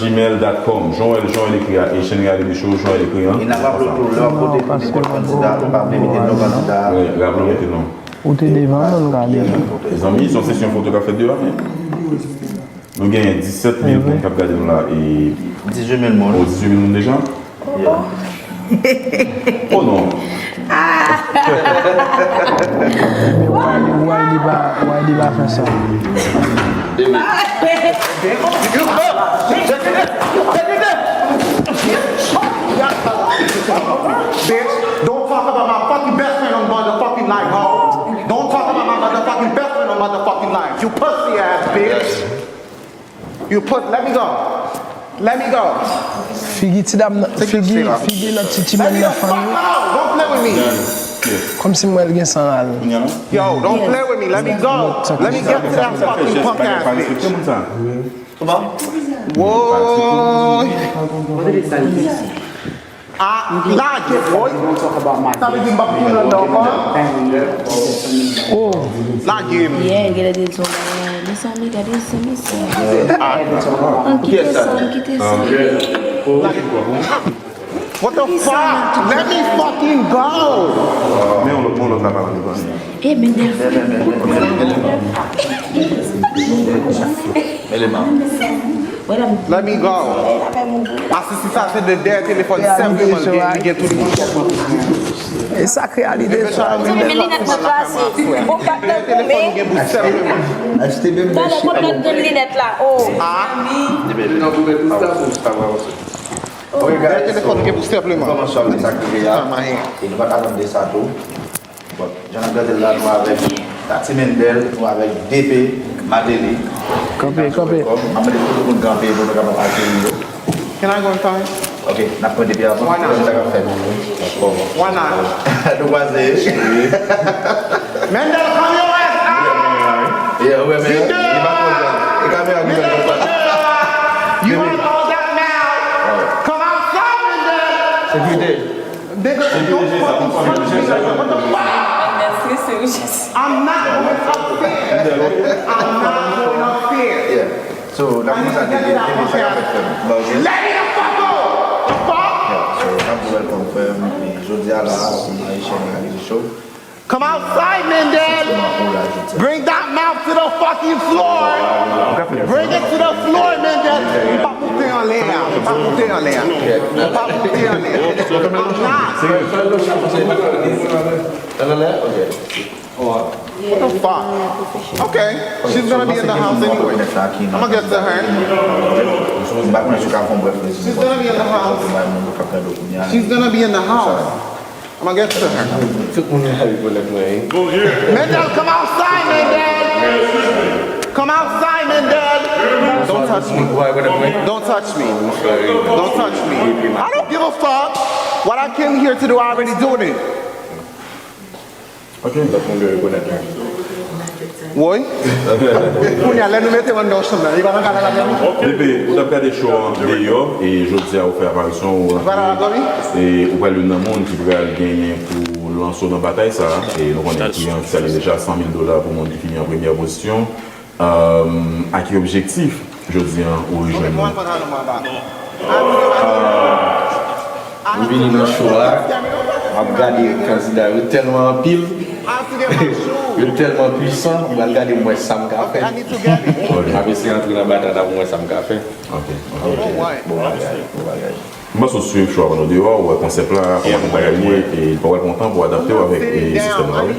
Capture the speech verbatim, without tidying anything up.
Gmail dot com. Jan w wè, jan w wè l ekri a, Haitian Reality Show, jan w wè l ekri an. E n ap raple w tou, lè w ap vote pou nenpòt kandida, pa bliye mete non kandida a. Wi, raple w mete non. Ou te devan moun gade. Mezanmi, se yon sesyon foto k ap fèt deyò a. Nou genyen disèt mil moun k ap gade nou la e. Dizuit mil moun. Oh, dizuit mil moun deja? Oh non. Wiley pa fè sa. Bitch, don't talk about my fucking best friend on motherfucking live, ho. Don't talk about my motherfucking best friend on motherfucking live. You pussy ass bitch. You put, let me go. Let me go. Figi ti dam nan, figi, figi lòt ti timoun nan fann yo. Don't play with me. Kòmsi m wè l gen san ral. Yo, don't play with me. Let me go. Let me get to that fucking punk ass bitch. Kòman? Woy. Ah, lage, woy. Sa vle di m p ap tounen anndan ankò? Lage m. Yeah, genlè te di yon bagay. Mezanmi, gade sa, mesye. An kite sa, an kite sa. What the fuck? Let me fucking go! Men yon lòt, men yon lòt la pa vle vre. E men Delphin. Eleman. Let me go. Asisi sa se de dèyè telefòn sèlman li gen, li gen tout moun. E sa k reyalite sa. Men linèt mwen pase. Ou pa t nan Telefòn ou gen pou sèlman. Achte menm Talè mwen pèdi linèt la. Oh. Dèyè telefòn ou gen pou sèlman. Kòman sa sa k rive a? E nou pa t atann de sa tou. Bon, jan n ap gade l la, nou avèk Tati Mendel, nou avèk D P Martelly. Kanpe, kanpe. M ap mande pou tout moun kanpe pou nou kapab akeyi yo. Can I go inside? Ok, n ap pran D P avan. Why not? Sa k ap fèt. Why not? Nou kwaze. Mendel, come your ass out! Yeah, wè, men li pa konn sa. E kamera ki fè l konsa. You have all that mouth. Come outside, Mendel! Sekirite. Nigga, don't fucking touch me like that. What the fuck? I'm not going upstairs. I'm not going upstairs. Yeah. So, n ap kòmanse ak D P, D P sa k ap fèt frè m. Ba, ok? Let me the fuck go! The fuck? Yeah, so, n ap di welcome frè m. E jodi a la, Haitian Reality Show. Come outside, Mendel! Bring that mouth to the fucking floor! Bring it to the floor, Mendel! Ou pa moute anlè a! Ou pa moute anlè a! Ou pa moute anlè a! I'm not! Anlè? Ok. What the fuck? Okay, she's gonna be in the house anyway. I'ma get to her. M pa konnen si w ka fè yon brèf rezime. She's gonna be in the house. Moun k ap tande w kounye a. She's gonna be in the house. I'ma get to her. Tout moun nan rekonèt mwen, wi. Mendel, come outside, Mendel. Come outside, Mendel. Don't touch me. Don't touch me. Don't touch me. I don't give a fuck. What I came here to do, I already doing it. Ok. Lòt moun dwe rekonèt mwen. Woy. Kounye a, lè nou mete w anndan yon chanm nan, li pa nan kanal la menm? Bebe, ou t ap gade show an deyò, e jodi a ou fè aparisyon, ou rantre, e ou pral youn nan moun ki pral genyen pou lanse w nan batay sa a. E nou konnen kliyan ki salye deja san mil dola pou moun ki fini an premyè pozisyon. Ak ki objektif jodi a ou rejwenn nou? Mwen vini nan show a, m ap gade kandida yo tèlman anpil, yo tèlman pwisan, m pral gade m wè sa m ka fè. M ap eseye antre nan batay la pou m wè sa m ka fè. Ok, ok. Ok, bon bagay, bon bagay. M panse w swiv show a pandan w deyò, ou wè konsèp la, kòman tout bagay ye, e li pa pral pran tan pou w adapte w avèk e sistèm la, wi.